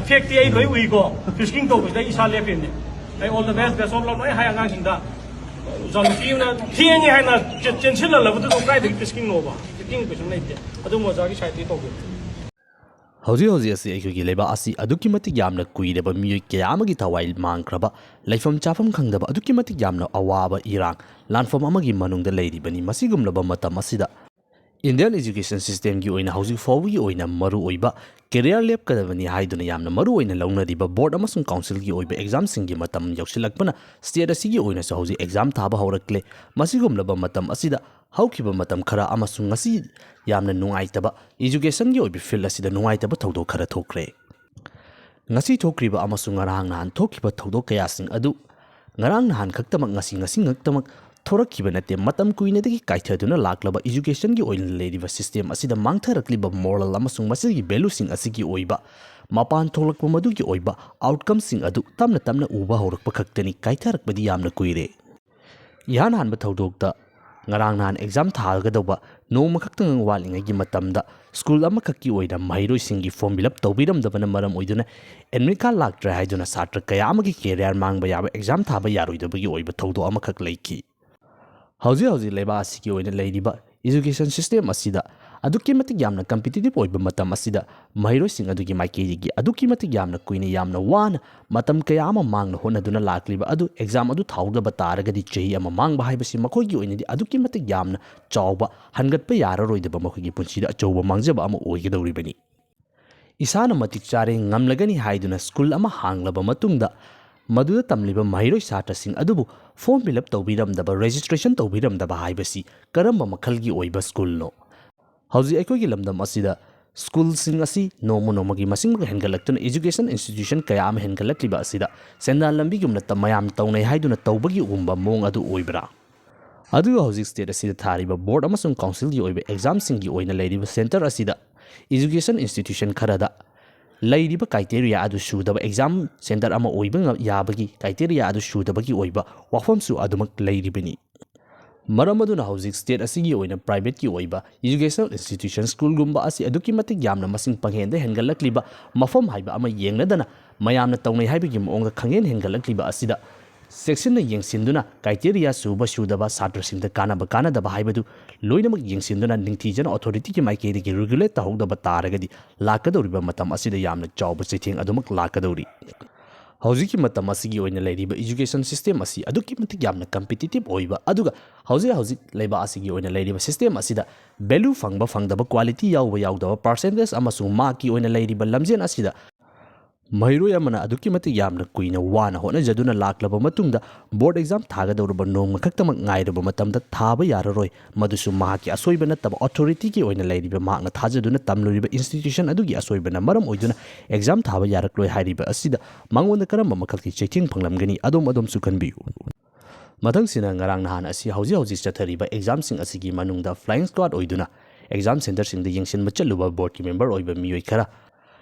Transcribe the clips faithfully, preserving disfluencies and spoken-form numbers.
ꯐꯦꯛꯇꯤ ꯑꯩ ꯂꯣꯏ ꯎꯏꯀꯣ꯫ ꯐꯤꯁꯀꯤꯡ ꯇꯧꯕꯁꯤꯗ ꯑꯩ ꯏꯁꯥ ꯂꯦꯞꯄꯤꯕꯅꯤ꯫ ꯑꯩ all the best, best of luck ꯂꯣꯏ ꯍꯥꯏ ꯑꯉꯥꯡꯁꯤꯡꯗ꯫ ꯑꯣꯖꯥ ꯅꯨꯄꯤ ꯑꯃꯅ ꯊꯦꯡꯉꯦ ꯍꯥꯏꯅ ꯆꯦ- ꯆꯦꯟꯁꯤꯜꯍꯜꯂꯕꯗꯨꯗ ꯀꯥꯏꯗꯒꯤ ꯐꯤꯁꯀꯤꯡꯅꯣꯕ? ꯐꯤꯁꯀꯤꯡ ꯀꯩꯁꯨ ꯂꯩꯇꯦ꯫ ꯑꯗꯨꯝ ꯑꯣꯖꯥꯒꯤ ꯁꯥꯏꯠꯇꯒꯤ ꯇꯧꯕꯤꯌꯨ꯫ ꯍꯧꯖꯤꯛ ꯍꯧꯖꯤꯛ ꯑꯁꯤ ꯑꯩꯈꯣꯏꯒꯤ ꯂꯩꯕꯥꯛ ꯑꯁꯤ ꯑꯗꯨꯛꯀꯤ ꯃꯇꯤꯛ ꯌꯥꯝꯅ ꯀꯨꯏꯔꯕ ꯃꯤꯑꯣꯏ ꯀꯌꯥ ꯑꯃꯒꯤ ꯊꯋꯥꯏ ꯃꯥꯡꯈ꯭ꯔꯕ, ꯂꯩꯐꯝ ꯆꯥꯐꯝ ꯈꯪꯗꯕ, ꯑꯗꯨꯛꯀꯤ ꯃꯇꯤꯛ ꯌꯥꯝꯅ ꯑꯋꯥꯕ ꯏꯔꯥꯡ ꯂꯥꯟꯐꯝ ꯑꯃꯒꯤ ꯃꯅꯨꯡꯗ ꯂꯩꯔꯤꯕꯅꯤ꯫ ꯃꯁꯤꯒꯨꯝꯂꯕ ꯃꯇꯝ ꯑꯁꯤꯗ Indian education system ꯒꯤ ꯑꯣꯏꯅ ꯍꯧꯖꯤꯛ ꯐꯥꯎꯕꯒꯤ ꯑꯣꯏꯅ ꯃꯔꯨꯑꯣꯏꯕ career ꯂꯦꯞꯀꯗꯕꯅꯤ ꯍꯥꯏꯗꯨꯅ ꯌꯥꯝꯅ ꯃꯔꯨ ꯑꯣꯏꯅ ꯂꯧꯅꯔꯤꯕ board ꯑꯃꯁꯨꯡ council ꯒꯤ ꯑꯣꯏꯕ exam ꯁꯤꯡꯒꯤ ꯃꯇꯝ ꯌꯧꯁꯤꯜꯂꯛꯄꯅ state ꯑꯁꯤꯒꯤ ꯑꯣꯏꯅꯁꯨ ꯍꯧꯖꯤꯛ exam ꯊꯥꯕ ꯍꯧꯔꯛꯂꯦ꯫ ꯃꯁꯤꯒꯨꯝꯂꯕ ꯃꯇꯝ ꯑꯁꯤꯗ ꯍꯧꯈꯤꯕ ꯃꯇꯝ ꯈꯔ ꯑꯃꯁꯨꯡ ꯉꯁꯤ ꯌꯥꯝꯅ ꯅꯨꯡꯉꯥꯏꯇꯕ education ꯒꯤ ꯑꯣꯏꯕ field ꯑꯁꯤꯗ ꯅꯨꯡꯉꯥꯏꯇꯕ ꯊꯧꯗꯣꯛ ꯈꯔ ꯊꯣꯛꯈ꯭ꯔꯦ꯫ ꯉꯁꯤ ꯊꯣꯛꯈ꯭ꯔꯤꯕ ꯑꯃꯁꯨꯡ ꯉꯔꯥꯡ ꯅꯍꯥꯟ ꯊꯣꯛꯈꯤꯕ ꯊꯧꯗꯣꯛ ꯀꯌꯥꯁꯤꯡ ꯑꯗꯨ ꯉꯔꯥꯡ ꯅꯍꯥꯟ ꯈꯛꯇꯃꯛ, ꯉꯁꯤ ꯉꯁꯤ ꯈꯛꯇꯃꯛ ꯊꯣꯔꯛꯈꯤꯕ ꯅꯠꯇꯦ꯫ ꯃꯇꯝ ꯀꯨꯏꯅꯗꯒꯤ ꯀꯥꯏꯊꯗꯨꯅ ꯂꯥꯛꯂꯕ education ꯒꯤ ꯑꯣꯏꯅ ꯂꯩꯔꯤꯕ system ꯑꯁꯤꯗ ꯃꯥꯡꯊꯔꯛꯂꯤꯕ moral ꯑꯃꯁꯨꯡ ꯃꯁꯤꯒꯤ value ꯁꯤꯡ ꯑꯁꯤꯒꯤ ꯑꯣꯏꯕ ꯃꯄꯥꯟ ꯊꯣꯛꯂꯛꯄ ꯃꯗꯨꯒꯤ ꯑꯣꯏꯕ outcome ꯁꯤꯡ ꯑꯗꯨ ꯇꯞꯅ ꯇꯞꯅ ꯎꯕ ꯍꯧꯔꯛꯄ ꯈꯛꯇꯅꯤ꯫ ꯀꯥꯏꯊꯔꯛꯄꯗꯤ ꯌꯥꯝꯅ ꯀꯨꯏꯔꯦ꯫ ꯏꯍꯥꯟ ꯍꯥꯟꯕ ꯊꯧꯗꯣꯛꯇ ꯉꯔꯥꯡ ꯅꯍꯥꯟ exam ꯊꯥꯒꯗꯧꯕ ꯅꯣꯡꯃ ꯈꯛꯇꯪ ꯋꯥꯠꯂꯤꯉꯩꯒꯤ ꯃꯇꯝꯗ school ꯑꯃꯈꯛꯀꯤ ꯑꯣꯏꯅ ꯃꯍꯩꯔꯣꯏꯁꯤꯡꯒꯤ form fill up ꯇꯧꯕꯤꯔꯝꯗꯕꯅ ꯃꯔꯝ ꯑꯣꯏꯗꯨꯅ admit card ꯂꯥꯛꯇ꯭ꯔꯦ ꯍꯥꯏꯗꯨꯅ ꯁꯥꯇ꯭ꯔ ꯀꯌꯥ ꯑꯃꯒꯤ career ꯃꯥꯡꯕ ꯌꯥꯕ, exam ꯊꯥꯕ ꯌꯥꯔꯣꯏꯗꯕꯒꯤ ꯑꯣꯏꯕ ꯊꯧꯗꯣꯛ ꯑꯃꯈꯛ ꯂꯩꯈꯤ꯫ ꯍꯧꯖꯤꯛ ꯍꯧꯖꯤꯛ ꯂꯩꯕꯥꯛ ꯑꯁꯤꯒꯤ ꯑꯣꯏꯅ ꯂꯩꯔꯤꯕ education system ꯑꯁꯤꯗ ꯑꯗꯨꯛꯀꯤ ꯃꯇꯤꯛ ꯌꯥꯝꯅ competitive ꯑꯣꯏꯕ ꯃꯇꯝ ꯑꯁꯤꯗ ꯃꯍꯩꯔꯣꯏꯁꯤꯡ ꯑꯗꯨꯒꯤ ꯃꯥꯏꯀꯩꯗꯒꯤ ꯑꯗꯨꯛꯀꯤ ꯃꯇꯤꯛ ꯌꯥꯝꯅ ꯀꯨꯏꯅ, ꯌꯥꯝꯅ ꯋꯥꯅ, ꯃꯇꯝ ꯀꯌꯥ ꯑꯃ ꯃꯥꯡꯅ ꯍꯣꯠꯅꯗꯨꯅ ꯂꯥꯛꯂꯤꯕ ꯑꯗꯨ exam ꯑꯗꯨ ꯊꯥꯍꯧꯗꯕ ꯇꯥꯔꯒꯗꯤ ꯆꯍꯤ ꯑꯃ ꯃꯥꯡꯕ ꯍꯥꯏꯕꯁꯤ ꯃꯈꯣꯏꯒꯤ ꯑꯣꯏꯅꯗꯤ ꯑꯗꯨꯛꯀꯤ ꯃꯇꯤꯛ ꯌꯥꯝꯅ ꯆꯥꯎꯕ, ꯍꯟꯒꯠꯄ ꯌꯥꯔꯔꯣꯏꯗꯕ, ꯃꯈꯣꯏꯒꯤ ꯄꯨꯟꯁꯤꯗ ꯑꯆꯧꯕ ꯃꯥꯡꯖꯕ ꯑꯃ ꯑꯣꯏꯒꯗꯧꯔꯤꯕꯅꯤ꯫ ꯏꯁꯥꯅ ꯃꯇꯤꯛ ꯆꯥꯔꯦ, ꯉꯝꯂꯒꯅꯤ ꯍꯥꯏꯗꯨꯅ school ꯑꯃ ꯍꯥꯡꯂꯕ ꯃꯇꯨꯡꯗ ꯃꯗꯨꯗ ꯇꯝꯂꯤꯕ ꯃꯍꯩꯔꯣꯏ ꯁꯥꯇ꯭ꯔꯁꯤꯡ ꯑꯗꯨꯕꯨ form fill up ꯇꯧꯕꯤꯔꯝꯗꯕ, registration ꯇꯧꯕꯤꯔꯝꯗꯕ ꯍꯥꯏꯕꯁꯤ ꯀꯔꯝꯕ ꯃꯈꯜꯒꯤ ꯑꯣꯏꯕ school ꯅꯣ? ꯍꯧꯖꯤꯛ ꯑꯩꯈꯣꯏꯒꯤ ꯂꯝꯗꯝ ꯑꯁꯤꯗ school ꯁꯤꯡ ꯑꯁꯤ ꯅꯣꯡꯃ ꯅꯣꯡꯃꯒꯤ ꯃꯁꯤꯡ ꯍꯦꯟꯒꯠꯂꯛꯇꯨꯅ education institution ꯀꯌꯥ ꯑꯃ ꯍꯦꯟꯒꯠꯂꯛꯂꯤꯕ ꯑꯁꯤꯗ ꯁꯦꯟꯗꯥꯟ ꯂꯝꯕꯤꯒꯨꯝꯅ ꯇ-, ꯃꯌꯥꯝ ꯇꯧꯅꯩ ꯍꯥꯏꯗꯨꯅ ꯇꯧꯕꯒꯤ ꯎꯝꯕ ꯃꯑꯣꯡ ꯑꯗꯨ ꯑꯣꯏꯕ꯭ꯔꯥ? ꯑꯗꯨꯒ ꯍꯧꯖꯤꯛ state ꯑꯁꯤꯗ ꯊꯥꯔꯤꯕ board ꯑꯃꯁꯨꯡ council ꯒꯤ ꯑꯣꯏꯕ exam ꯁꯤꯡꯒꯤ ꯑꯣꯏꯅ ꯂꯩꯔꯤꯕ center ꯑꯁꯤꯗ education institution ꯈꯔꯗ ꯂꯩꯔꯤꯕ criteria ꯑꯗꯨ ꯁꯨꯗꯕ, exam center ꯑꯃ ꯑꯣꯏꯕ ꯉ-, ꯌꯥꯕꯒꯤ criteria ꯑꯗꯨ ꯁꯨꯗꯕꯒꯤ ꯑꯣꯏꯕ ꯋꯥꯐꯝꯁꯨ ꯑꯗꯨꯃꯛ ꯂꯩꯔꯤꯕꯅꯤ꯫ ꯃꯔꯝ ꯑꯗꯨꯅ ꯍꯧꯖꯤꯛ state ꯑꯁꯤꯒꯤ ꯑꯣꯏꯅ privateꯀꯤ ꯑꯣꯏꯕ educational institution, schoolꯒꯨꯝꯕ ꯑꯁꯤ ꯑꯗꯨꯛꯀꯤ ꯃꯇꯤꯛ ꯌꯥꯝꯅ ꯃꯁꯤꯡ ꯄꯪꯍꯦꯟꯗ ꯍꯦꯟꯒꯠꯂꯛꯂꯤꯕ ꯃꯐꯝ ꯍꯥꯏꯕ ꯑꯃ ꯌꯦꯡꯅꯗꯅ ꯃꯌꯥꯝꯅ ꯇꯧꯅꯩ ꯍꯥꯏꯕꯒꯤ ꯃꯑꯣꯡꯗ ꯈꯪꯍꯦꯟ ꯍꯦꯟꯒꯠꯂꯛꯂꯤꯕ ꯑꯁꯤꯗ ꯆꯦꯛꯁꯤꯟꯅ ꯌꯦꯡꯁꯤꯟꯗꯨꯅ criteria ꯁꯨꯕ ꯁꯨꯗꯕ, ꯁꯥꯇ꯭ꯔꯁꯤꯡꯗ ꯀꯥꯟꯅꯕ ꯀꯥꯟꯅꯗꯕ ꯍꯥꯏꯕꯗꯨ ꯂꯣꯏꯅꯃꯛ ꯌꯦꯡꯁꯤꯟꯗꯨꯅ ꯅꯤꯡꯊꯤꯖꯅ authorityꯒꯤ ꯃꯥꯏꯀꯩꯗꯒꯤ regulate ꯇꯧꯍꯧꯗꯕ ꯇꯥꯔꯒꯗꯤ ꯂꯥꯛꯀꯗꯧꯔꯤꯕ ꯃꯇꯝ ꯑꯁꯤꯗ ꯌꯥꯝꯅ ꯆꯥꯎꯕ ꯆꯩꯊꯦꯡ ꯑꯗꯨꯃꯛ ꯂꯥꯛꯀꯗꯧꯔꯤ꯫ ꯍꯧꯖꯤꯛꯀꯤ ꯃꯇꯝ ꯑꯁꯤꯒꯤ ꯑꯣꯏꯅ ꯂꯩꯔꯤꯕ education system ꯑꯁꯤ ꯑꯗꯨꯛꯀꯤ ꯃꯇꯤꯛ ꯌꯥꯝꯅ competitive ꯑꯣꯏꯕ, ꯑꯗꯨꯒ ꯍꯧꯖꯤꯛ ꯍꯧꯖꯤꯛ ꯂꯩꯕꯥꯛ ꯑꯁꯤꯒꯤ ꯑꯣꯏꯅ ꯂꯩꯔꯤꯕ system ꯑꯁꯤꯗ value ꯐꯪꯕ ꯐꯪꯗꯕ, quality ꯌꯥꯎꯕ ꯌꯥꯎꯗꯕ, percentage ꯑꯃꯁꯨꯡ markꯀꯤ ꯑꯣꯏꯅ ꯂꯩꯔꯤꯕ ꯂꯝꯖꯦꯜ ꯑꯁꯤꯗ ꯃꯍꯩꯔꯣꯏ ꯑꯃꯅ ꯑꯗꯨꯛꯀꯤ ꯃꯇꯤꯛ ꯌꯥꯝꯅ ꯀꯨꯏꯅ ꯋꯥꯅ ꯍꯣꯠꯅꯖꯗꯨꯅ ꯂꯥꯛꯂꯕ ꯃꯇꯨꯡꯗ board exam ꯊꯥꯒꯗꯧꯔꯕ ꯅꯣꯡꯃ ꯈꯛꯇꯃꯛ ꯉꯥꯏꯔꯕ ꯃꯇꯝꯗ ꯊꯥꯕ ꯌꯥꯔꯔꯣꯏ꯫ ꯃꯗꯨꯁꯨ ꯃꯍꯥꯛꯀꯤ ꯑꯁꯣꯏꯕ ꯅꯠꯇꯕ authorityꯒꯤ ꯑꯣꯏꯅ ꯂꯩꯔꯤꯕ ꯃꯍꯥꯛꯅ ꯊꯥꯖꯗꯨꯅ ꯇꯝꯂꯨꯔꯤꯕ institution ꯑꯗꯨꯒꯤ ꯑꯁꯣꯏꯕꯅ ꯃꯔꯝ ꯑꯣꯏꯗꯨꯅ exam ꯊꯥꯕ ꯌꯥꯔꯛꯂꯣꯏ ꯍꯥꯏꯔꯤꯕ ꯑꯁꯤꯗ ꯃꯉꯣꯟꯗ ꯀꯔꯝꯕ ꯃꯈꯜꯒꯤ ꯆꯩꯊꯦꯡ ꯐꯪꯂꯝꯒꯅꯤ? ꯑꯗꯣꯝ ꯑꯗꯣꯝꯁꯨ ꯈꯟꯕꯤꯌꯨ꯫ ꯃꯊꯪꯁꯤꯅ ꯉꯔꯥꯡ ꯅꯍꯥꯟ ꯑꯁꯤ ꯍꯧꯖꯤꯛ ꯍꯧꯖꯤꯛ ꯆꯠꯊꯔꯤꯕ examꯁꯤꯡ ꯑꯁꯤꯒꯤ ꯃꯅꯨꯡꯗ flying squad ꯑꯣꯏꯗꯨꯅ exam centreꯁꯤꯡꯗ ꯌꯦꯡꯁꯤꯟꯕ ꯆꯠꯂꯨꯕ boardꯀꯤ member ꯑꯣꯏꯕ ꯃꯤꯑꯣꯏ ꯈꯔ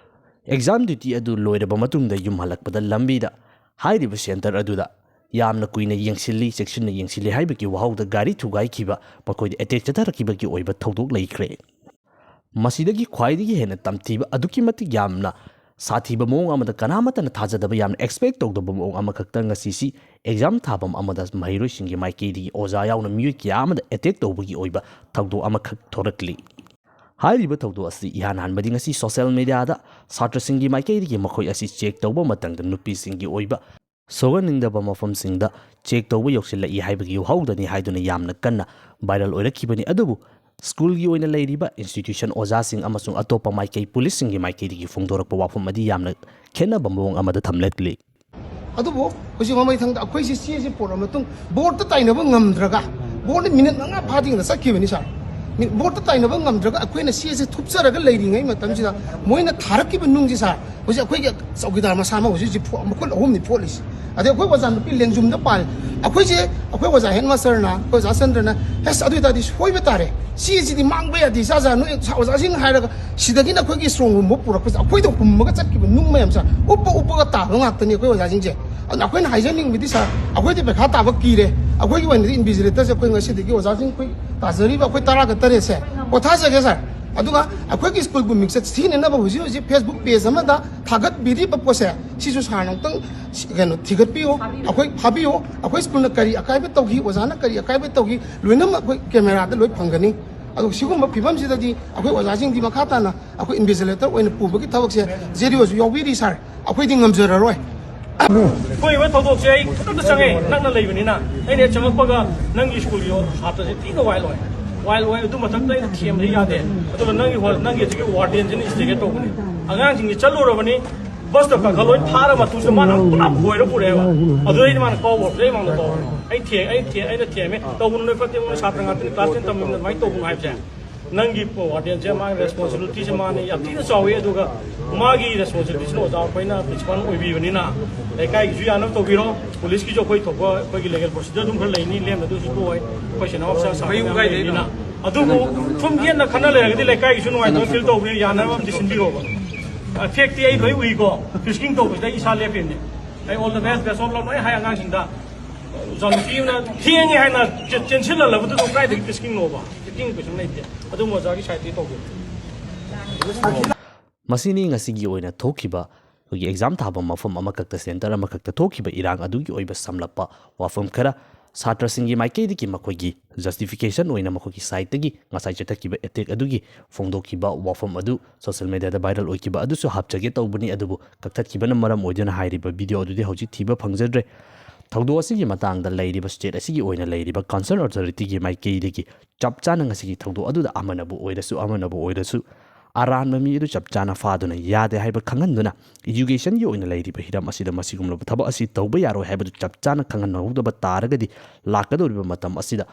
exam duty ꯑꯗꯨ ꯂꯣꯏꯔꯕ ꯃꯇꯨꯡꯗ ꯌꯨꯝ ꯍꯜꯂꯛꯄꯗ ꯂꯝꯕꯤꯗ ꯍꯥꯏꯔꯤꯕ center ꯑꯗꯨꯗ ꯌꯥꯝꯅ ꯀꯨꯏꯅ ꯌꯦꯡꯁꯤꯜꯂꯤ, ꯆꯦꯛꯁꯤꯟꯅ ꯌꯦꯡꯁꯤꯜꯂꯤ ꯍꯥꯏꯕꯒꯤ ꯋꯥꯍꯧꯗ ꯒꯥꯔꯤ ꯊꯨꯒꯥꯏꯈꯤꯕ, ꯃꯈꯣꯏꯗ attack ꯆꯠꯊꯔꯛꯈꯤꯕꯒꯤ ꯑꯣꯏꯕ ꯊꯧꯗꯣꯛ ꯂꯩꯈ꯭ꯔꯦ꯫ ꯃꯁꯤꯗꯒꯤ ꯈ꯭ꯋꯥꯏꯗꯒꯤ ꯍꯦꯟꯅ ꯇꯝꯊꯤꯕ, ꯑꯗꯨꯛꯀꯤ ꯃꯇꯤꯛ ꯌꯥꯝꯅ ꯁꯥꯊꯤꯕ ꯃꯑꯣꯡ ꯑꯃꯗ, ꯀꯅꯥꯃꯠꯇꯅ ꯊꯥꯖꯗꯕ, ꯌꯥꯝꯅ expect ꯇꯧꯗꯕ ꯃꯑꯣꯡ ꯑꯃꯈꯛꯇ ꯉꯁꯤꯁꯤ exam ꯊꯥꯐꯝ ꯑꯃꯗ ꯃꯍꯩꯔꯣꯏꯁꯤꯡꯒꯤ ꯃꯥꯏꯀꯩꯗꯒꯤ ꯑꯣꯖꯥ ꯌꯥꯎꯅ ꯃꯤꯑꯣꯏ ꯀꯌꯥ ꯑꯃꯗ attack ꯇꯧꯕꯒꯤ ꯑꯣꯏꯕ ꯊꯧꯗꯣꯛ ꯑꯃꯈꯛ ꯊꯣꯔꯛꯂꯤ꯫ ꯍꯥꯏꯔꯤꯕ ꯊꯧꯗꯣꯛ ꯑꯁꯤ ꯏꯍꯥꯟ ꯍꯥꯟꯕꯗꯤ ꯉꯁꯤ social mediaꯗ ꯁꯥꯇ꯭ꯔꯁꯤꯡꯒꯤ ꯃꯥꯏꯀꯩꯗꯒꯤ ꯃꯈꯣꯏ ꯑꯁꯤ check ꯇꯧꯕ ꯃꯇꯝꯗ ꯅꯨꯄꯤꯁꯤꯡꯒꯤ ꯑꯣꯏꯕ ꯁꯣꯛꯍꯟꯅꯤꯡꯗꯕ ꯃꯐꯝꯁꯤꯡꯗ check ꯇꯧꯕ ꯌꯧꯁꯤꯜꯂꯛꯏ ꯍꯥꯏꯕꯒꯤ ꯋꯥꯍꯧꯗꯅꯤ ꯍꯥꯏꯗꯨꯅ ꯌꯥꯝꯅ ꯀꯟꯅ viral ꯑꯣꯏꯔꯛꯈꯤꯕꯅꯤ꯫ ꯑꯗꯨꯕꯨ schoolꯒꯤ ꯑꯣꯏꯅ ꯂꯩꯔꯤꯕ institution ꯑꯣꯖꯥꯁꯤꯡ ꯑꯃꯁꯨꯡ ꯑꯇꯣꯞꯄ ꯃꯥꯏꯀꯩ policeꯁꯤꯡꯒꯤ ꯃꯥꯏꯀꯩꯗꯒꯤ ꯐꯣꯡꯗꯣꯔꯛꯄ ꯋꯥꯐꯝ ꯑꯗꯤ ꯌꯥꯝꯅ ꯈꯦꯠꯅꯕ ꯃꯑꯣꯡ ꯑꯃꯗ ꯊꯝꯂꯛꯂꯤ꯫ ꯑꯗꯨꯕꯨ ꯍꯧꯖꯤꯛ ꯃꯃꯩꯊꯪꯗ ꯑꯩꯈꯣꯏꯁꯤ ꯆꯦꯁꯤ ꯄꯨꯔꯛꯑ ꯃꯇꯨꯡ boardꯇ ꯇꯥꯏꯅꯕ ꯉꯝꯗ꯭ꯔꯒ, boardꯅ minute ꯃꯉꯥ ꯐꯥꯗ꯭ꯔꯤꯉꯩꯗ ꯆꯠꯈꯤꯕꯅꯤ sir꯫ ꯃꯤ-, boardꯇ ꯇꯥꯏꯅꯕ ꯉꯝꯗ꯭ꯔꯒ ꯑꯩꯈꯣꯏꯅ ꯆꯦꯁꯤ ꯊꯨꯞꯆꯔꯒ ꯂꯩꯔꯤꯉꯩ ꯃꯇꯝꯁꯤꯗ ꯃꯣꯏꯅ ꯊꯥꯔꯛꯈꯤꯕ ꯅꯨꯡꯁꯤ sir, ꯍꯧꯖꯤꯛ ꯑꯩꯈꯣꯏꯒꯤ ꯆꯧꯀꯤꯗꯥꯔ ꯃꯁꯥꯃꯛ ꯍꯧꯖꯤꯛ ꯍꯧꯖꯤꯛ ꯐꯣ-, ꯃꯈꯨꯠ ꯑꯍꯨꯝꯅꯤ ꯐꯣꯠꯂꯤꯁꯤ꯫ ꯑꯗꯩ ꯑꯩꯈꯣꯏ ꯑꯣꯖꯥ ꯅꯨꯄꯤ ꯂꯦꯡꯖꯨꯝꯗ ꯄꯥꯜꯂꯤ꯫ ꯑꯩꯈꯣꯏꯁꯦ, ꯑꯩꯈꯣꯏ ꯑꯣꯖꯥ headmasterꯅ, ꯑꯩꯈꯣꯏ ꯑꯣꯖꯥ ꯆꯟꯗ꯭ꯔꯅ ꯑꯁ, ꯑꯗꯨ ꯑꯣꯏꯇꯥꯔꯗꯤ ꯁꯣꯏꯕ ꯇꯥꯔꯦ꯫ ꯁꯤꯁꯤꯗꯤ ꯃꯥꯡꯕ ꯌꯥꯗꯦ, ꯏꯆꯥ ꯏꯆꯥ ꯅꯣꯏ ꯑꯣꯖꯥꯁꯤꯡ ꯍꯥꯏꯔꯒ ꯁꯤꯗꯒꯤ ꯅꯈꯣꯏꯒꯤ ꯏꯁꯇ꯭ꯔꯣꯡ ꯔꯨꯝꯕꯨ ꯄꯨꯔꯛꯄꯁꯦ ꯑꯩꯈꯣꯏꯗ ꯍꯨꯝꯃꯒ ꯆꯠꯈꯤꯕ ꯅꯨꯡ ꯃꯌꯥꯝꯁꯦ ꯎꯞꯄ ꯎꯞꯄꯒ ꯇꯥꯕ ꯉꯥꯛꯇꯅꯤ ꯑꯩꯈꯣꯏ ꯑꯣꯖꯥꯁꯤꯡꯁꯦ꯫ ꯑꯗꯨꯅ ꯑꯩꯈꯣꯏꯅ ꯍꯥꯏꯖꯅꯤꯡꯕꯗꯤ, ꯁꯥꯔ, ꯑꯩꯈꯣꯏꯗꯤ ꯄꯩꯈꯥ ꯇꯥꯕ ꯀꯤꯔꯦ꯫ ꯑꯩꯈꯣꯏꯒꯤ ꯑꯣꯏꯅꯗꯤ ꯏꯟꯚꯤꯖꯤꯂꯦꯇꯔꯁꯦ ꯑꯩꯈꯣꯏ ꯉꯁꯤꯗꯒꯤ ꯑꯣꯖꯥꯁꯤꯡ ꯑꯩꯈꯣꯏ ꯇꯥꯖꯔꯤꯕ ꯑꯩꯈꯣꯏ ꯇꯔꯥꯒ ꯇꯔꯦꯠꯁꯦ ꯄꯣꯊꯥꯖꯒꯦ, ꯁꯥꯔ꯫ ꯑꯗꯨꯒ ꯑꯩꯈꯣꯏꯒꯤ ꯁ꯭ꯀꯨꯜꯕꯨ ꯃꯤꯡꯆꯠ ꯊꯤꯅꯅꯕ ꯍꯧꯖꯤꯛ ꯍꯧꯖꯤꯛ ꯐꯦꯁꯕꯨꯛ ꯄꯦꯖ ꯑꯃꯗ ꯊꯥꯒꯠꯄꯤꯔꯤꯕ ꯄꯣꯠꯁꯦ, ꯁꯤꯁꯨ ꯁꯥꯔꯅ ꯑꯃꯨꯛꯇꯪ ꯁꯤ-, ꯀꯩꯅꯣ, ꯊꯤꯒꯠꯄꯤꯌꯨ꯫ ꯑꯩꯈꯣꯏ ꯐꯥꯕꯤꯌꯨ꯫ ꯑꯩꯈꯣꯏ ꯁ꯭ꯀꯨꯜꯅ ꯀꯔꯤ ꯑꯀꯥꯏꯕ ꯇꯧꯈꯤ, ꯑꯣꯖꯥꯅ ꯀꯔꯤ ꯑꯀꯥꯏꯕ ꯇꯧꯈꯤ, ꯂꯣꯏꯅꯃꯛ ꯑꯩꯈꯣꯏ ꯀꯦꯃꯦꯔꯥꯗ ꯂꯣꯏ ꯐꯪꯒꯅꯤ꯫ ꯑꯗꯣ ꯁꯤꯒꯨꯝꯕ ꯐꯤꯕꯝꯁꯤꯗꯗꯤ ꯑꯩꯈꯣꯏ ꯑꯣꯖꯥꯁꯤꯡꯗꯤ ꯃꯈꯥ ꯇꯥꯅ ꯑꯩꯈꯣꯏ ꯏꯟꯚꯤꯖꯤꯂꯦꯇꯔ ꯑꯣꯏꯅ ꯄꯨꯕꯒꯤ ꯊꯕꯛꯁꯦ ꯖꯦ ꯗꯤ ꯑꯣꯁꯨ ꯌꯥꯎꯕꯤꯔꯤ, ꯁꯥꯔ꯫ ꯑꯩꯈꯣꯏꯗꯤ ꯉꯝꯖꯔꯔꯣꯏ꯫ ꯊꯣꯛꯏꯕ ꯊꯧꯗꯣꯛꯁꯦ ꯑꯩ ꯈꯨꯗꯛꯇ ꯆꯪꯉꯦ, ꯅꯛꯅ ꯂꯩꯕꯅꯤꯅ꯫ ꯑꯩꯅ ꯍꯦꯛ ꯆꯪꯉꯛꯄꯒ ꯅꯪꯒꯤ ꯁ꯭ꯀꯨꯜꯒꯤ ꯁꯥꯇ꯭ꯔꯁꯦ ꯊꯤꯅ ꯋꯥꯏꯜ ꯑꯣꯏ, ꯋꯥꯏꯜ ꯑꯣꯏ꯫ ꯑꯗꯨ ꯃꯊꯛꯇ ꯑꯩꯅ ꯊꯦꯝꯕꯗꯤ ꯌꯥꯗꯦ꯫ ꯑꯗꯨꯒ ꯅꯪꯒꯤ ꯍꯣ-, ꯅꯪꯒꯤ ꯑꯗꯨꯒꯤ ꯋꯥꯔꯗꯦꯟꯁꯤꯅ ꯏꯟꯁꯇꯤꯒꯦꯠ ꯇꯧꯕꯅꯤ꯫ ꯑꯉꯥꯡꯁꯤꯡꯁꯤ ꯆꯠꯂꯨꯔꯕꯅꯤ, ꯕꯁꯇ ꯀꯥꯈꯠ ꯂꯣꯏ ꯊꯥꯔ ꯃꯇꯨꯡꯁꯤꯗ ꯃꯥꯅ ꯄꯨꯔꯥ ꯍꯣꯏꯔ ꯄꯨꯔꯛꯑꯦꯕ꯫ ꯑꯗꯨꯗꯩꯗꯤ ꯃꯥꯅ ꯀꯥꯎꯕ ꯍꯧꯔꯛꯄꯗꯩ ꯃꯥꯡꯗ ꯇꯧꯔꯦ꯫ ꯑꯩ ꯊꯦ-, ꯑꯩ ꯊꯦ-, ꯑꯩꯅ ꯊꯦꯝꯃꯦ, "ꯇꯧꯒꯅꯨ ꯅꯣꯏ ꯐꯠꯇꯦ, ꯃꯣꯏ ꯁꯥꯇ꯭ꯔ ꯉꯥꯛꯇꯅꯤ, ꯀ꯭ꯂꯥꯁ ꯇꯦꯟ ꯇꯝꯃꯤꯕꯅꯤ, ꯑꯗꯨꯃꯥꯏꯅ ꯇꯧꯒꯅꯨ" ꯍꯥꯏꯕꯁꯦ꯫ ꯅꯪꯒꯤ ꯋꯥꯔꯗꯦꯟꯁꯦ ꯃꯥꯒꯤ ꯔꯦꯁꯄꯣꯟꯁꯤꯕꯤꯂꯤꯇꯤꯁꯦ ꯃꯥꯅ ꯌꯥꯝ ꯊꯤꯅ ꯆꯥꯎꯋꯤ꯫ ꯑꯗꯨꯒ ꯃꯥꯒꯤ ꯔꯦꯁꯄꯣꯟꯁꯤꯕꯤꯂꯤꯇꯤꯁꯤꯅ ꯑꯣꯖꯥ ꯑꯩꯈꯣꯏꯅ ꯄ꯭ꯔꯤꯟꯁꯤꯄꯥꯜ ꯑꯣꯏꯕꯤꯕꯅꯤꯅ ꯂꯩꯀꯥꯏꯒꯤꯁꯨ ꯌꯥꯅꯕ ꯇꯧꯕꯤꯔꯣ꯫ ꯄꯨꯂꯤꯁꯀꯤꯁꯨ ꯑꯩꯈꯣꯏ ꯊꯣꯛꯄ ꯑꯩꯈꯣꯏꯒꯤ ꯂꯤꯒꯦꯜ ꯄ꯭ꯔꯣꯁꯤꯖꯔ ꯑꯗꯨꯝ ꯈꯔ ꯂꯩꯅꯤ, ꯂꯦꯝꯅ ꯑꯗꯨꯁꯨ ꯇꯣꯛꯑꯣꯏ꯫ ꯑꯩꯈꯣꯏ ꯁꯦꯅꯥ ꯑꯣꯐꯤꯁꯥꯔ ꯁꯥꯕ ꯃꯌꯨꯝ ꯃꯌꯥꯝ ꯀꯥꯏꯗꯩꯅꯣ? ꯂꯩꯕꯅꯤꯅ꯫ ꯑꯗꯨꯕꯨ ꯁꯨꯝ ꯌꯦꯠꯅ ꯈꯟꯅ ꯂꯩꯔꯒꯗꯤ ꯂꯩꯀꯥꯏꯒꯤꯁꯨ ꯅꯨꯡꯉꯥꯏꯇꯕ ꯐꯤꯜ ꯇꯧꯕꯅꯤꯅ ꯌꯥꯅꯕ ꯑꯃꯗꯤ ꯁꯤꯟꯕꯤꯔꯣꯕ꯫ ꯐꯦꯛꯇꯤ ꯑꯩ ꯂꯣꯏ ꯎꯏꯀꯣ, ꯐ꯭ꯔꯤꯁꯀꯤꯡ ꯇꯧꯕꯁꯤꯗ ꯑꯩ ꯏꯁꯥ ꯂꯦꯞꯄꯤꯕꯅꯤ꯫ ꯑꯩ all the best, best of luck ꯂꯣꯏ ꯍꯥꯏ ꯑꯉꯥꯡꯁꯤꯡꯗ꯫ ꯑꯣꯖꯥ ꯅꯨꯄꯤ ꯑꯃꯅ ꯊꯦꯡꯉꯦ ꯍꯥꯏꯅ ꯆꯦ-, ꯆꯦꯟꯁꯤꯜꯍꯜꯂꯕꯗꯨꯗ ꯀꯥꯏꯗꯒꯤ ꯐ꯭ꯔꯤꯁꯀꯤꯡꯅꯣꯕ? ꯐ꯭ꯔꯤꯁꯀꯤꯡ ꯀꯩꯁꯨ ꯂꯩꯇꯦ꯫ ꯑꯗꯨꯝ ꯑꯣꯖꯥꯒꯤ ꯁꯥꯏꯠꯇꯒꯤ ꯇꯧꯕꯤꯔꯣ꯫ ꯃꯁꯤꯅꯤ ꯉꯁꯤꯒꯤ ꯑꯣꯏꯅ ꯊꯣꯛꯈꯤꯕ ꯑꯩꯈꯣꯏꯒꯤ ꯑꯦꯛꯖꯥꯝ ꯊꯥꯕ ꯃꯐꯝ ꯑꯃꯈꯛꯇ, ꯁꯦꯟꯇꯔ ꯑꯃꯈꯛꯇ ꯊꯣꯛꯈꯤꯕ ꯏꯔꯥꯡ ꯑꯗꯨꯒꯤ ꯑꯣꯏꯕ ꯁꯝꯂꯞꯄ ꯋꯥꯐꯝ ꯈꯔ, ꯁꯥꯇ꯭ꯔꯁꯤꯡꯒꯤ ꯃꯥꯏꯀꯩꯗꯒꯤ ꯃꯈꯣꯏꯒꯤ ꯖꯁꯇꯤꯐꯤꯀꯦꯁꯟ ꯑꯣꯏꯅ ꯃꯈꯣꯏꯒꯤ ꯁꯥꯏꯠꯇꯒꯤ ꯉꯁꯥꯏ ꯆꯠꯊꯈꯤꯕ ꯑꯦꯇꯦꯛ ꯑꯗꯨꯒꯤ ꯐꯣꯡꯗꯣꯛꯈꯤꯕ ꯋꯥꯐꯝ ꯑꯗꯨ ꯁꯣꯁꯤꯌꯦꯜ ꯃꯦꯗꯤꯌꯥꯗ ꯚꯥꯏꯔꯦꯜ ꯑꯣꯏꯈꯤꯕ ꯑꯗꯨꯁꯨ ꯍꯥꯞꯆꯒꯦ ꯇꯧꯕꯅꯤ, ꯑꯗꯨꯕꯨ ꯀꯛꯊꯠꯈꯤꯕꯅ ꯃꯔꯝ ꯑꯣꯏꯗꯨꯅ ꯍꯥꯏꯔꯤꯕ ꯚꯤꯗꯤꯑꯣ ꯑꯗꯨꯗꯤ ꯍꯧꯖꯤꯛ ꯊꯤꯕ ꯐꯪꯖꯗ꯭ꯔꯦ꯫ ꯊꯧꯗꯣꯛ ꯑꯁꯤꯒꯤ ꯃꯇꯥꯡꯗ ꯂꯩꯔꯤꯕ ꯁ꯭ꯇꯦꯠ ꯑꯁꯤꯒꯤ ꯑꯣꯏꯅ ꯂꯩꯔꯤꯕ ꯀꯟꯁꯔꯟ ꯑꯣꯊꯣꯔꯤꯇꯤꯒꯤ ꯃꯥꯏꯀꯩꯗꯒꯤ ꯆꯞ ꯆꯥꯅ ꯉꯁꯤꯒꯤ ꯊꯧꯗꯣꯛ ꯑꯗꯨꯗ ꯑꯃꯅꯕꯨ ꯑꯣꯏꯔꯁꯨ, ꯑꯃꯅꯕꯨ ꯑꯣꯏꯔꯁꯨ, ꯑꯔꯥꯟꯕ ꯃꯤ ꯑꯗꯨ ꯆꯞ ꯆꯥꯅ ꯐꯥꯗꯨꯅ ꯌꯥꯗꯦ ꯍꯥꯏꯕ ꯈꯪꯍꯟꯗꯨꯅ, ꯏꯖꯨꯀꯦꯁꯟꯒꯤ ꯑꯣꯏꯅ ꯂꯩꯔꯤꯕ ꯍꯤꯔꯝ ꯑꯁꯤꯗ ꯃꯁꯤꯒꯨꯝꯂꯕ ꯊꯕꯛ ꯑꯁꯤ ꯇꯧꯕ ꯌꯥꯔꯣꯏ ꯍꯥꯏꯕꯗꯨ ꯆꯞ ꯆꯥꯅ ꯈꯪꯍꯟꯍꯧꯗꯕ ꯇꯥꯔꯒꯗꯤ, ꯂꯥꯛꯀꯗꯧꯔꯤꯕ ꯃꯇꯝ ꯑꯁꯤꯗ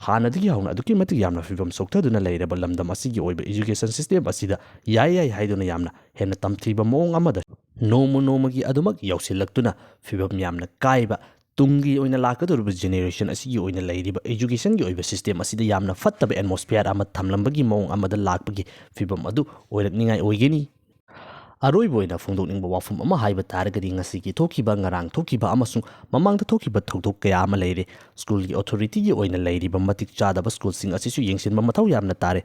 ꯍꯥꯟꯅꯗꯒꯤ ꯍꯧꯅ ꯑꯗꯨꯛꯀꯤ ꯃꯇꯤꯛ ꯌꯥꯝꯅ ꯐꯤꯕꯝ ꯁꯣꯛꯊꯗꯨꯅ ꯂꯩꯔꯕ ꯂꯝꯗꯝ ꯑꯁꯤꯒꯤ ꯑꯣꯏꯕ ꯏꯖꯨꯀꯦꯁꯟ ꯁꯤꯁꯇꯦꯝ ꯑꯁꯤꯗ ꯌꯥꯏ ꯌꯥꯏ ꯍꯥꯏꯗꯨꯅ ꯌꯥꯝꯅ ꯍꯦꯟꯅ ꯇꯝꯊꯤꯕ ꯃꯑꯣꯡ ꯑꯃꯗ ꯅꯣꯡꯃ ꯅꯣꯡꯃꯒꯤ ꯑꯗꯨꯃꯛ ꯌꯧꯁꯤꯜꯂꯛꯇꯨꯅ ꯐꯤꯕꯝ ꯌꯥꯝꯅ ꯀꯥꯏꯕ, ꯇꯨꯡꯒꯤ ꯑꯣꯏꯅ ꯂꯥꯛꯀꯗꯧꯔꯤꯕ generation ꯑꯁꯤꯒꯤ ꯑꯣꯏꯅ ꯂꯩꯔꯤꯕ educationꯒꯤ ꯑꯣꯏꯕ system ꯑꯁꯤꯗ ꯌꯥꯝꯅ ꯐꯠꯇꯕ atmosphere ꯑꯃ ꯊꯝꯂꯝꯕꯒꯤ ꯃꯑꯣꯡ ꯑꯃꯗ ꯂꯥꯛꯄꯒꯤ ꯐꯤꯕꯝ ꯑꯗꯨ ꯑꯣꯏꯔꯛꯅꯤꯡꯉꯥꯏ ꯑꯣꯏꯒꯅꯤ꯫ ꯑꯔꯣꯏꯕ ꯑꯣꯏꯅ ꯐꯣꯡꯗꯣꯛꯅꯤꯡꯕ ꯋꯥꯐꯝ ꯑꯃ ꯍꯥꯏꯕ ꯇꯥꯔꯒꯗꯤ, ꯉꯁꯤꯒꯤ ꯊꯣꯛꯈꯤꯕ, ꯉꯔꯥꯡ ꯊꯣꯛꯈꯤꯕ ꯑꯃꯁꯨꯡ ꯃꯃꯥꯡꯗ ꯊꯣꯛꯈꯤꯕ ꯊꯧꯗꯣꯛ ꯀꯌꯥ ꯑꯃ ꯂꯩꯔꯦ꯫ Schoolꯒꯤ authorityꯒꯤ ꯑꯣꯏꯅ ꯂꯩꯔꯤꯕ ꯃꯇꯤꯛ ꯆꯥꯗꯕ schoolꯁꯤꯡ ꯑꯁꯤꯁꯨ ꯌꯦꯡꯁꯤꯟꯕ ꯃꯊꯧ ꯌꯥꯝꯅ ꯇꯥꯔꯦ꯫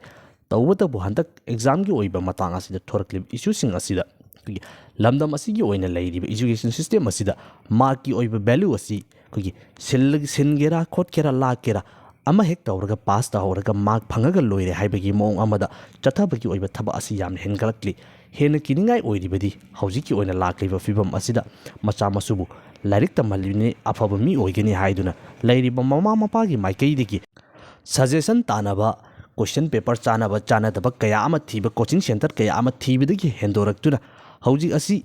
ꯇꯧꯕꯇꯕꯨ, ꯍꯟꯗꯛ examꯒꯤ ꯑꯣꯏꯕ ꯃꯇꯥꯡ ꯑꯁꯤꯗ ꯊꯣꯔꯛꯂꯤꯕ issueꯁꯤꯡ ꯑꯁꯤꯗ ꯑꯩꯈꯣꯏꯒꯤ ꯂꯝꯗꯝ ꯑꯁꯤꯒꯤ ꯑꯣꯏꯅ ꯂꯩꯔꯤꯕ education system ꯑꯁꯤꯗ markꯀꯤ ꯑꯣꯏꯕ value ꯑꯁꯤ ꯑꯩꯈꯣꯏꯒꯤ ꯁꯤꯜꯂ-, ꯁꯤꯟꯒꯦꯔꯥ, ꯈꯣꯠꯀꯦꯔꯥ, ꯂꯥꯛꯀꯦꯔꯥ, ꯑꯃ ꯍꯦꯛ ꯇꯧꯔꯒ pass ꯇꯧꯍꯧꯔꯒ mark ꯐꯪꯉꯒ ꯂꯣꯏꯔꯦ ꯍꯥꯏꯕꯒꯤ ꯃꯑꯣꯡ ꯑꯃꯗ ꯆꯠꯊꯕꯒꯤ ꯑꯣꯏꯕ ꯊꯕꯛ ꯑꯁꯤ ꯌꯥꯝꯅ ꯍꯦꯟꯒꯠꯂꯛꯂꯤ꯫ ꯍꯦꯟꯅ ꯀꯤꯅꯤꯡꯉꯥꯏ ꯑꯣꯏꯔꯤꯕꯗꯤ, ꯍꯧꯖꯤꯛꯀꯤ ꯑꯣꯏꯅ ꯂꯥꯛꯂꯤꯕ ꯐꯤꯕꯝ ꯑꯁꯤꯗ ꯃꯆꯥ ꯃꯁꯨꯕꯨ ꯂꯥꯏꯔꯤꯛ ꯇꯝꯍꯜꯂꯤꯕꯅꯤ, ꯑꯐꯕ ꯃꯤ ꯑꯣꯏꯒꯅꯤ ꯍꯥꯏꯗꯨꯅ ꯂꯩꯔꯤꯕ ꯃꯃꯥ ꯃꯄꯥꯒꯤ ꯃꯥꯏꯀꯩꯗꯒꯤ suggestion ꯇꯥꯅꯕ, question paper ꯆꯥꯅꯕ ꯆꯥꯅꯗꯕ ꯀꯌꯥ ꯑꯃ ꯊꯤꯕ, coaching centre ꯀꯌꯥ ꯑꯃ ꯊꯤꯕꯗꯒꯤ ꯍꯦꯟꯗꯣꯔꯛꯇꯨꯅ ꯍꯧꯖꯤꯛ ꯑꯁꯤ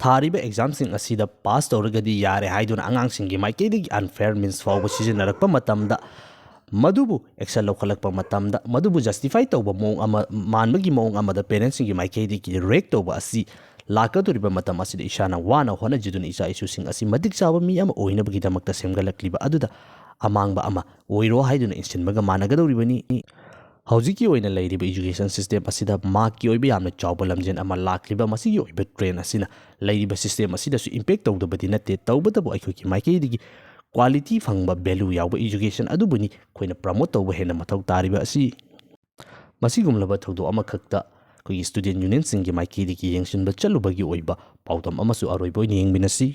ꯊꯥꯔꯤꯕ examꯁꯤꯡ ꯑꯁꯤꯗ pass ꯇꯧꯔꯒꯗꯤ ꯌꯥꯔꯦ ꯍꯥꯏꯗꯨꯅ ꯑꯉꯥꯡꯁꯤꯡꯒꯤ ꯃꯥꯏꯀꯩꯗꯒꯤ unfair means ꯐꯥꯎꯕ ꯁꯤꯖꯤꯟꯅꯔꯛꯄ ꯃꯇꯝꯗ, ꯃꯗꯨꯕꯨ action ꯂꯧꯈꯠꯂꯛꯄ ꯃꯇꯝꯗ, ꯃꯗꯨꯕꯨ justify ꯇꯧꯕ ꯃꯑꯣꯡ ꯑꯃ, ꯃꯥꯟꯕꯒꯤ ꯃꯑꯣꯡ ꯑꯃꯗ parentsꯁꯤꯡꯒꯤ ꯃꯥꯏꯀꯩꯗꯒꯤ rake ꯇꯧꯕ ꯑꯁꯤ ꯂꯥꯛꯀꯗꯧꯔꯤꯕ ꯃꯇꯝ ꯑꯁꯤꯗ ꯏꯁꯥꯅ ꯋꯥꯅ ꯍꯣꯠꯅꯖꯗꯨꯅ ꯏꯆꯥ ꯏꯁꯨꯁꯤꯡ ꯑꯁꯤ ꯃꯇꯤꯛ ꯆꯥꯕ ꯃꯤ ꯑꯃ ꯑꯣꯏꯅꯕꯒꯤꯗꯃꯛꯇ ꯁꯦꯝꯒꯠꯂꯛꯂꯤꯕ ꯑꯗꯨꯗ ꯑꯃꯥꯡꯕ ꯑꯃ ꯑꯣꯏꯔꯣ ꯍꯥꯏꯗꯨꯅ ꯏꯟꯁꯤꯟꯕꯒ ꯃꯥꯟꯅꯒꯗꯧꯔꯤꯕꯅꯤ꯫ ꯍꯧꯖꯤꯛꯀꯤ ꯑꯣꯏꯅ ꯂꯩꯔꯤꯕ education system ꯑꯁꯤꯗ markꯀꯤ ꯑꯣꯏꯕ ꯌꯥꯝꯅ ꯆꯥꯎꯕ ꯂꯝꯖꯦꯜ ꯑꯃ ꯂꯥꯛꯂꯤꯕ, ꯃꯁꯤꯒꯤ ꯑꯣꯏꯕ trend ꯑꯁꯤꯅ ꯂꯩꯔꯤꯕ system ꯑꯁꯤꯗꯁꯨ impact ꯇꯧꯗꯕꯗꯤ ꯅꯠꯇꯦ꯫ ꯇꯧꯕꯇꯕꯨ ꯑꯩꯈꯣꯏꯒꯤ ꯃꯥꯏꯀꯩꯗꯒꯤ quality ꯐꯪꯕ, value ꯌꯥꯎꯕ education ꯑꯗꯨꯕꯨꯅꯤ ꯑꯩꯈꯣꯏꯅ promote ꯇꯧꯕ ꯍꯦꯟꯅ ꯃꯊꯧ ꯇꯥꯔꯤꯕ ꯑꯁꯤ꯫ ꯃꯁꯤꯒꯨꯝꯂꯕ ꯊꯧꯗꯣꯛ ꯑꯃꯈꯛꯇ ꯑꯩꯈꯣꯏꯒꯤ student unionꯁꯤꯡꯒꯤ ꯃꯥꯏꯀꯩꯗꯒꯤ ꯌꯦꯡꯁꯤꯟꯕ ꯆꯠꯂꯨꯕꯒꯤ ꯑꯣꯏꯕ ꯄꯥꯎꯗꯝ ꯑꯃꯁꯨ ꯑꯔꯣꯏꯕ ꯑꯣꯏꯅ ꯌꯦꯡꯃꯤꯟꯅꯁꯤ꯫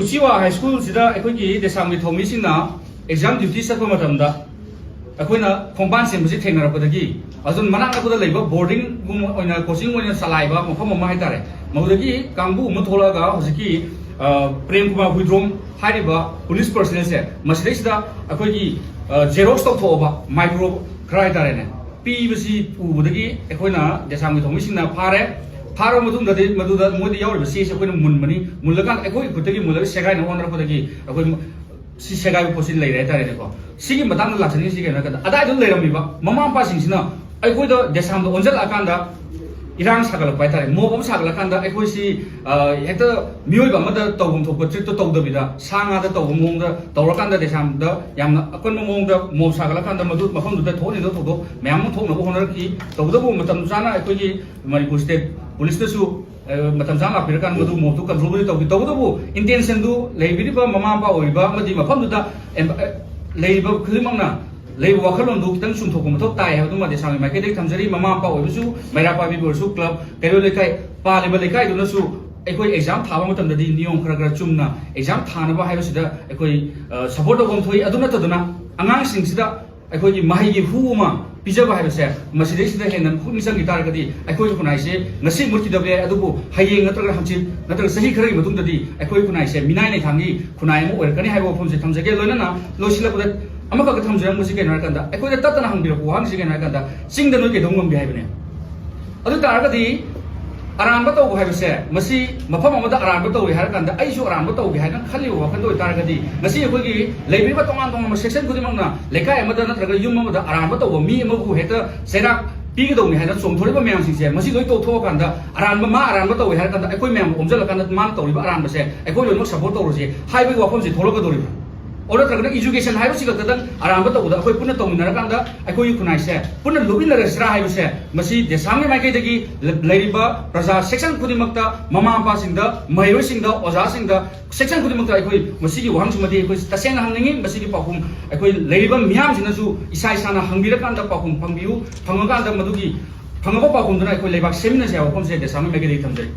ꯎꯆꯤꯋꯥ High Schoolꯁꯤꯗ ꯑꯩꯈꯣꯏꯒꯤ ꯗꯦꯁꯥꯝꯒꯤ ꯊꯧꯃꯤꯁꯤꯡꯅ exam duty ꯆꯠꯄ ꯃꯇꯝꯗ ꯑꯩꯈꯣꯏꯅ ꯈꯣꯡꯕꯥꯟ ꯁꯦꯝꯕꯁꯤ ꯊꯦꯡꯅꯔꯛꯄꯗꯒꯤ, ꯑꯗꯨꯝ ꯃꯅꯥꯛ ꯅꯛꯄꯗ ꯂꯩꯕ boardingꯒꯨꯝꯕ ꯑꯣꯏꯅ, coaching ꯑꯣꯏꯅ ꯆꯂꯥꯏꯕ ꯃꯐꯝ ꯑꯃ ꯍꯥꯏꯇꯥꯔꯦ, ꯃꯗꯨꯗꯒꯤ ꯀꯥꯡꯕꯨ ꯑꯃ ꯊꯣꯛꯂꯛꯑꯒ ꯍꯧꯖꯤꯛꯀꯤ, ꯑ, ꯄ꯭ꯔꯦꯝ ꯀꯨꯃꯥꯔ ꯍꯨꯏꯗ꯭ꯔꯣꯝ ꯍꯥꯏꯔꯤꯕ police personnelꯁꯦ ꯃꯁꯤꯗꯩꯁꯤꯗ ꯑꯩꯈꯣꯏꯒꯤ, ꯑ, xerox ꯇꯧꯊꯣꯛꯑꯕ micro ꯈꯔ ꯍꯥꯏꯇꯥꯔꯦꯅꯦ, ꯄꯤꯕꯁꯤ ꯎꯕꯗꯒꯤ ꯑꯩꯈꯣꯏꯅ ꯗꯦꯁꯥꯝꯒꯤ ꯊꯧꯃꯤꯁꯤꯡꯅ ꯐꯥꯔꯦ꯫ ꯐꯥꯔꯕ ꯃꯇꯨꯡꯗꯗꯤ ꯃꯗꯨꯗ ꯃꯣꯏꯗ ꯌꯥꯎꯔꯤꯕ ꯆꯦꯁꯦ ꯑꯩꯈꯣꯏꯅ ꯃꯨꯟꯕꯅꯤ꯫ ꯃꯨꯜꯂꯀꯥꯟꯗ ꯑꯩꯈꯣꯏꯒꯤ ꯈꯨꯠꯇꯒꯤ ꯃꯨꯜꯂꯒ ꯁꯦꯒꯥꯏꯅꯕ ꯍꯣꯠꯅꯔꯛꯄꯗꯒꯤ ꯑꯩꯈꯣꯏ ꯁꯤ ꯁꯦꯒꯥꯏꯕ ꯄꯣꯠꯁꯤ ꯂꯩꯔꯦ ꯍꯥꯏꯇꯥꯔꯦꯅꯦꯀꯣ꯫ ꯁꯤꯒꯤ ꯃꯇꯥꯡꯗ ꯂꯥꯛꯆꯅꯤꯡꯉꯤꯁꯤ ꯀꯩꯅꯣ ꯍꯥꯏ ꯀꯥꯟꯗ, ꯑꯗꯥꯏꯗ ꯂꯩꯔꯝꯃꯤꯕ ꯃꯃꯥ ꯃꯄꯥꯁꯤꯡꯁꯤꯅ ꯑꯩꯈꯣꯏꯗ ꯗꯦꯁꯥꯝꯗ ꯑꯣꯟꯁꯤꯜꯂꯛꯑꯀꯥꯟꯗ ꯏꯔꯥꯡ ꯁꯥꯒꯠꯂꯛꯄ ꯍꯥꯏꯇꯥꯔꯦ, ꯃꯣꯞ ꯑꯃ ꯁꯥꯒꯠꯂꯀꯥꯟꯗ ꯑꯩꯈꯣꯏꯁꯤ, ꯑ, ꯍꯦꯛꯇ ꯃꯤꯑꯣꯏꯕ ꯑꯃꯗ ꯇꯧꯐꯝ ꯊꯣꯛꯄ ꯇ꯭ꯔꯤꯠꯇꯣ ꯇꯧꯗꯕꯤꯗ, ꯁꯥ ꯉꯥꯗ ꯇꯧꯕ ꯃꯑꯣꯡꯗ ꯇꯧꯔꯀꯥꯟꯗ, ꯗꯦꯁꯥꯝꯗ ꯌꯥꯝꯅ ꯑꯀꯟꯕ ꯃꯑꯣꯡꯗ ꯃꯣꯞ ꯁꯥꯒꯠꯂꯀꯥꯟꯗ ꯃꯗꯨ ꯃꯐꯝꯗꯨꯗ ꯊꯣꯛꯍꯟꯅꯤꯡꯗꯕ ꯊꯧꯗꯣꯛ ꯃꯌꯥꯝ ꯑꯃ ꯊꯣꯛꯅꯕ ꯍꯣꯠꯅꯔꯛꯈꯤ꯫ ꯇꯧꯕꯇꯕꯨ ꯃꯇꯝ ꯆꯥꯅ ꯑꯩꯈꯣꯏꯒꯤ ꯃꯅꯤꯄꯨꯔ ꯁ꯭ꯇꯦꯠ ꯄꯨꯂꯤꯁꯇꯁꯨ, ꯑ, ꯃꯇꯝ ꯆꯥꯅ ꯂꯥꯛꯄꯤꯔꯀꯥꯟꯗ ꯃꯗꯨ ꯃꯣꯞꯇꯨ ꯀꯟꯇ꯭ꯔꯣꯜꯕꯨꯗꯤ ꯇꯧꯈꯤ꯫ ꯇꯧꯕꯇꯕꯨ ꯏꯟꯇꯦꯟꯁꯟꯗꯨ ꯂꯩꯕꯤꯔꯤꯕ ꯃꯃꯥ ꯃꯄꯥ ꯑꯣꯏꯔꯤꯕ ꯑꯃꯗꯤ ꯃꯐꯝꯗꯨꯗ ꯑꯦꯝ-, ꯑ, ꯂꯩꯔꯤꯕ ꯈꯨꯗꯤꯡꯃꯛꯅ ꯂꯩꯕ ꯋꯥꯈꯜꯂꯣꯟꯗꯨ ꯈꯤꯇꯪ ꯆꯨꯝꯊꯣꯛꯄ ꯃꯊꯧ ꯇꯥꯏ ꯍꯥꯏꯕꯗꯨꯃ ꯗꯦꯁꯥꯝꯒꯤ ꯃꯥꯏꯀꯩꯗꯒꯤ ꯊꯝꯖꯔꯤ꯫ ꯃꯃꯥ ꯃꯄꯥ ꯑꯣꯏꯕꯁꯨ, ꯃꯩꯔꯥ ꯄꯥꯏꯕꯤꯕ ꯑꯣꯏꯔꯁꯨ, ꯀ꯭ꯂꯕ, ꯀꯩꯔꯣꯜ ꯂꯩꯀꯥꯏ, ꯄꯥꯜꯂꯤꯕ ꯂꯩꯀꯥꯏꯗꯨꯅꯁꯨ ꯑꯩꯈꯣꯏ ꯑꯦꯛꯖꯥꯝ ꯊꯥꯕ ꯃꯇꯝꯗꯗꯤ ꯅꯤꯌꯣꯝ ꯈꯔ ꯈꯔ ꯆꯨꯝꯅ ꯑꯦꯛꯖꯥꯝ ꯊꯥꯅꯕ ꯍꯥꯏꯕꯁꯤꯗ ꯑꯩꯈꯣꯏ, ꯑ, ꯁꯄꯣꯔꯠ ꯇꯧꯐꯝ ꯊꯣꯛꯏ꯫ ꯑꯗꯨ ꯅꯠꯇꯗꯅ ꯑꯉꯥꯡꯁꯤꯡꯁꯤꯗ ꯑꯩꯈꯣꯏꯒꯤ ꯃꯍꯩꯒꯤ ꯍꯨ ꯑꯃ ꯄꯤꯖꯕ ꯍꯥꯏꯕꯁꯦ, ꯃꯁꯤꯗꯩꯁꯤꯗ ꯍꯦꯟꯅ ꯄꯨꯛꯅꯤꯡ ꯆꯪꯈꯤ ꯇꯥꯔꯒꯗꯤ ꯑꯩꯈꯣꯏꯒꯤ ꯈꯨꯟꯅꯥꯏꯁꯦ ꯉꯁꯤ ꯃꯨꯠꯈꯤꯗꯕ ꯌꯥꯏ, ꯑꯗꯨꯕꯨ ꯍꯌꯦꯡ ꯅꯠꯇ꯭ꯔꯒ ꯍꯪꯆꯤꯠ ꯅꯠꯇ꯭ꯔꯒ ꯆꯍꯤ ꯈꯔꯒꯤ ꯃꯇꯨꯡꯗꯗꯤ ꯑꯩꯈꯣꯏ ꯈꯨꯟꯅꯥꯏꯁꯦ ꯃꯤꯅꯥꯏ ꯂꯩꯊꯥꯡꯒꯤ ꯈꯨꯟꯅꯥꯏ ꯑꯃ ꯑꯣꯏꯔꯛꯀꯅꯤ ꯍꯥꯏꯕ ꯋꯥꯐꯝꯁꯦ ꯊꯝꯖꯒꯦ꯫ ꯂꯣꯏꯅꯅ ꯂꯣꯏꯁꯤꯜꯂꯛꯄꯗ ꯑꯃꯈꯛꯀ ꯊꯝꯖꯔꯝꯕꯁꯤ ꯀꯩꯅꯣ ꯍꯥꯏꯔꯀꯥꯟꯗ, ꯑꯩꯈꯣꯏꯗ ꯇꯠꯇꯅ ꯍꯪꯕꯤꯔꯛꯄ ꯋꯥꯍꯪꯁꯤ ꯀꯩꯅꯣ ꯍꯥꯏꯔꯀꯥꯟꯗ, ꯆꯤꯡꯗ ꯅꯣꯏ ꯀꯩꯗꯧ ꯉꯝꯒꯦ ꯍꯥꯏꯕꯅꯦ꯫ ꯑꯗꯨ ꯇꯥꯔꯒꯗꯤ ꯑꯔꯥꯟꯕ ꯇꯧꯕ ꯍꯥꯏꯕꯁꯦ, ꯃꯁꯤ ꯃꯐꯝ ꯑꯃꯗ ꯑꯔꯥꯟꯕ ꯇꯧꯏ ꯍꯥꯏꯔ ꯀꯥꯟꯗ ꯑꯩꯁꯨ ꯑꯔꯥꯟꯕ ꯇꯧꯒꯦ ꯍꯥꯏꯅ ꯈꯜꯂꯤꯕ ꯋꯥꯈꯜꯗ ꯑꯣꯏꯇꯥꯔꯒꯗꯤ, ꯉꯁꯤ ꯑꯩꯈꯣꯏꯒꯤ ꯂꯩꯕꯤꯔꯤꯕ ꯇꯣꯉꯥꯟ ꯇꯣꯉꯥꯟꯕ ꯁꯦꯛꯁꯟ ꯈꯨꯗꯤꯡꯃꯛꯅ ꯂꯩꯀꯥꯏ ꯑꯃꯗ ꯅꯠꯇ꯭ꯔꯒ ꯌꯨꯝ ꯑꯃꯗ ꯑꯔꯥꯟꯕ ꯇꯧꯕ ꯃꯤ ꯑꯃꯕꯨ ꯍꯦꯛꯇ ꯆꯩꯔꯥꯛ ꯄꯤꯒꯗꯧꯅꯤ ꯍꯥꯏꯅ ꯆꯣꯡꯊꯣꯔꯤꯕ ꯃꯌꯥꯝꯁꯤꯡꯁꯦ, ꯃꯁꯤ ꯂꯣꯏ ꯇꯣꯛꯊꯣꯛꯑꯀꯥꯟꯗ, ꯑꯔꯥꯟꯕ, ꯃꯥ ꯑꯔꯥꯟꯕ ꯇꯧꯏ ꯍꯥꯏꯔ ꯀꯥꯟꯗ ꯑꯩꯈꯣꯏ ꯃꯌꯥꯝ ꯑꯣꯝꯁꯤꯜꯂꯀꯥꯟꯗ ꯃꯥꯅ ꯇꯧꯔꯤꯕ ꯑꯔꯥꯟꯕꯁꯦ ꯑꯩꯈꯣꯏ ꯂꯣꯏꯅꯃꯛ ꯁꯄꯣꯔꯠ ꯇꯧꯔꯁꯤ ꯍꯥꯏꯕꯒꯤ ꯋꯥꯐꯝꯁꯦ ꯊꯣꯛꯂꯛꯀꯗꯧꯔꯤꯕ꯭ꯔꯥ? ꯑꯣ, ꯅꯠꯇ꯭ꯔꯒꯅ ꯏꯖꯨꯀꯦꯁꯟ ꯍꯥꯏꯕꯁꯤ ꯈꯛꯇꯗꯪ ꯑꯔꯥꯟꯕ ꯇꯧꯕꯗ ꯑꯩꯈꯣꯏ ꯄꯨꯟꯅ ꯇꯧꯃꯤꯟꯅꯔꯀꯥꯟꯗ ꯑꯩꯈꯣꯏꯒꯤ ꯈꯨꯟꯅꯥꯏꯁꯦ ꯄꯨꯟꯅ ꯂꯨꯞꯃꯤꯟꯅꯔꯁꯤꯔꯥ ꯍꯥꯏꯕꯁꯦ, ꯃꯁꯤ ꯗꯦꯁꯥꯝꯒꯤ ꯃꯥꯏꯀꯩꯗꯒꯤ ꯂ-, ꯂꯩꯔꯤꯕ ꯄ꯭ꯔꯖꯥ ꯁꯦꯛꯁꯟ ꯈꯨꯗꯤꯡꯃꯛꯇ, ꯃꯃꯥ ꯃꯄꯥꯁꯤꯡꯗ, ꯃꯍꯩꯔꯣꯏꯁꯤꯡꯗ, ꯑꯣꯖꯥꯁꯤꯡꯗ, ꯁꯦꯛꯁꯟ ꯈꯨꯗꯤꯡꯃꯛꯇ ꯑꯩꯈꯣꯏ ꯃꯁꯤꯒꯤ ꯋꯥꯍꯪꯁꯤꯃꯗꯤ ꯑꯩꯈꯣꯏ ꯇꯁꯦꯡꯅ ꯍꯪꯅꯤꯡꯉꯤ꯫ ꯃꯁꯤꯒꯤ ꯄꯥꯎꯈꯨꯝ ꯑꯩꯈꯣꯏ ꯂꯩꯔꯤꯕ ꯃꯤꯌꯥꯝꯁꯤꯅꯁꯨ ꯏꯁꯥ ꯏꯁꯥꯅ ꯍꯪꯕꯤꯔꯀꯥꯟꯗ ꯄꯥꯎꯈꯨꯝ ꯐꯪꯕꯤꯌꯨ꯫ ꯐꯪꯉꯀꯥꯟꯗ ꯃꯗꯨꯒꯤ ꯐꯪꯉꯕ ꯄꯥꯎꯈꯨꯝꯗꯨꯅ ꯑꯩꯈꯣꯏ ꯂꯩꯕꯥꯛ ꯁꯦꯝꯃꯤꯟꯅꯁꯤ ꯍꯥꯏꯕ ꯋꯥꯐꯝꯁꯦ ꯗꯦꯁꯥꯝꯒꯤ ꯃꯥꯏꯀꯩꯗꯒꯤ ꯊꯝꯖꯔꯤ꯫